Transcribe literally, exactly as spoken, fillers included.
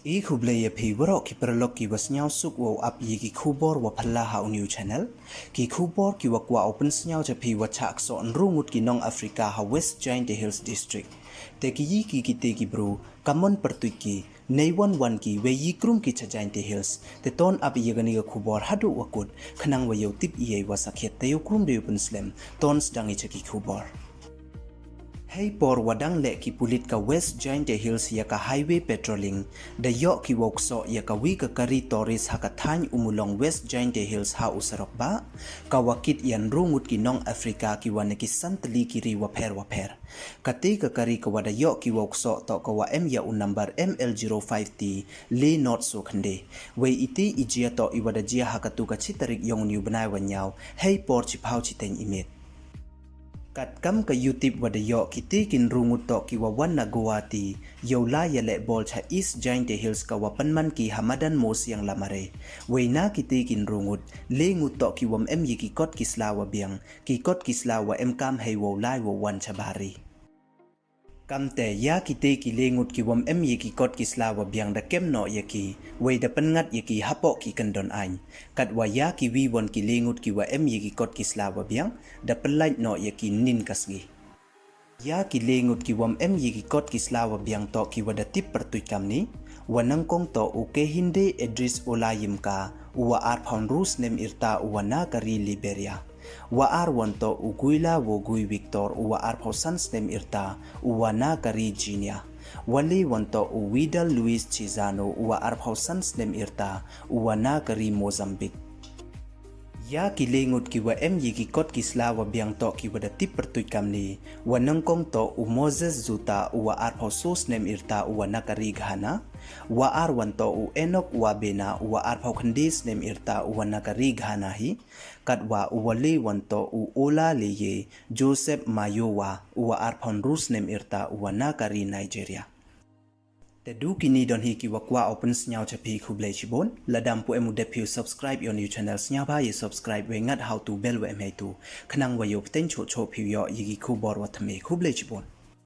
I khublei ya phi waroh ki paralok ki wa sniawsuk wow ap ya ki khubor wa phylla ha u new channel. Ki khubor ki wa kwah u pynsniaw cha phi wa chah ksoh ynru ngut ki nong Africa ha West Jaintia Hills District. Te ki yi ki kite ki bru, kamon pyrtuit ki, nei wan wan ki, wei yi krum ki cha Jaintia Hills. Te ton ap ya kani ka khubor haduh wa kut, khnang wa yow tip ya i wa sakhiat, te yow krum de yow pynslem, ton sdang i cha ki khubor. Hei por wa dang leh ki pulit ka West Jaintia Hills ya ka highway patrolling, da yoh ki wow ksoh ya ka wi ka kari tourist ha ka thaiñ Ummulong West Jaintia Hills ha u sarok bah, ka wa kit ya ynru ngut ki nong Africa ki wa na ki san tylli ki ri wa pher wa pher. Kate ka kari ka wa da yoh ki wow ksoh toh ka wa em ya u number M L zero five T le not so khynde. Wei ite i jia toh i wa da jia ha katu ka chi tarik yong u ni u bnai wa nyaw, hei por chiphaw chiteng i miet. Katkam ka yutip wa da yoh, kite ki ynru ngut toh ki wa wan na Guwahati, yow lai ya leh bol cha East Jaintia Hills ka wa pynman ki ha madan Mawsiang Lamare. Wei na kite ki ynru ngut, le ngut toh ki wam em ya ki kot ki sla wa biang, ki kot ki sla wa em kam hei wow lai wow wan cha bari. Kamte ya kite ki le ngut ki wam em ya ki kot ki sla wa biang da kem noh ya ki, wei da pynngat ya ki hapoh ki kyndon aiñ. Katwa ya ki wi won ki le ngut ki wa em ya ki kot ki sla wa biang, da pynlait noh ya ki nin ka sngi. Ya ki le ngut ki wam em ya ki kot ki sla wa biang toh ki wa da tip pyrtuit kamni, wa nyngkong toh u Kehinde Idris Olayimka, u wa arphaw ynru snem yrta, u wa na ka ri Liberia. Wa ar won toh u Guila Wogui Victor, u wa arphaw san snem yrta, u wa na ka ri Guinea. Wa le won toh u Widal Luis Chizano, u wa arphaw san snem yrta, u wa na ka ri Mozambique. Ya ki le ngut ki wa em ya ki kot ki sla wa biang toh ki wa da tip pyrtuit kamni, wa nyngkong toh u Moses Zuta, u wa arphaw so snem yrta, u wa na ka ri Ghana. Wa ar won toh u Enoch Wabena, u wa arphaw khynde snem yrta, u wa na ka ri Ghana hi. Katwa u wa le won toh u Olaleye Joseph Mayowa, u wa arphaw ynru snem yrta, u wa na ka ri Nigeria. Te du kini don hi ki wa kwah u pynsniaw cha phi, khublei chibun. Lada ym pu em u dep phi u subscribe ya u new channel, sniawbha ya subscribe wei ngat ha u tu bell wa em heitu, khnang wa yow pteng choh choh phi u yoh ya ki khubor wa thymme. Khublei chibun.